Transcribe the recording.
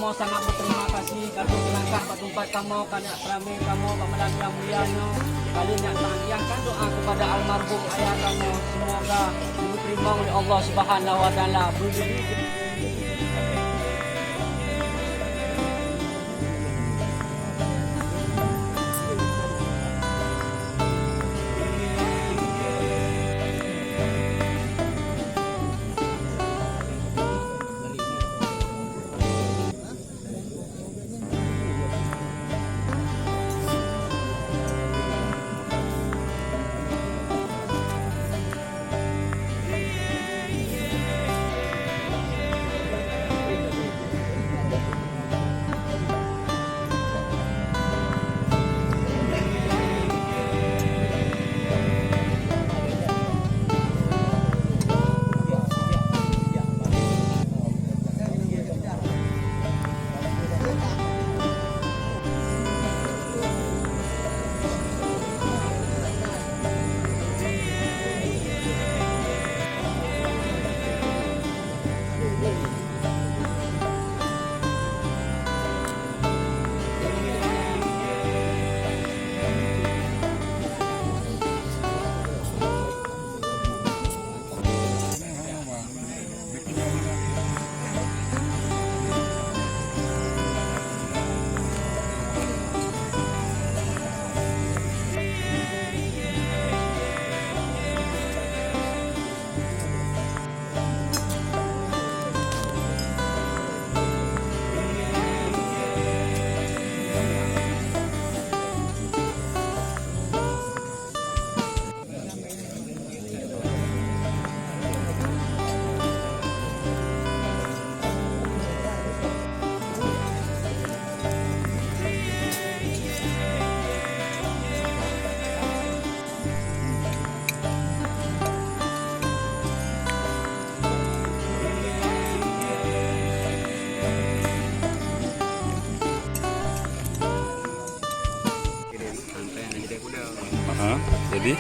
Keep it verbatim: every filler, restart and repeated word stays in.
Sangat berterima kasih ka trok geulangkah bak teumpat kamoe, ka neujak peuramé kamoe bak malam nyang mulia nyoe. Ka lheueh nyan tangiang ka doa kepada almarhum ayah kamoe, semoga diterima oleh Allah Subhanahu wa Taala. Berdiri Aha, jadi?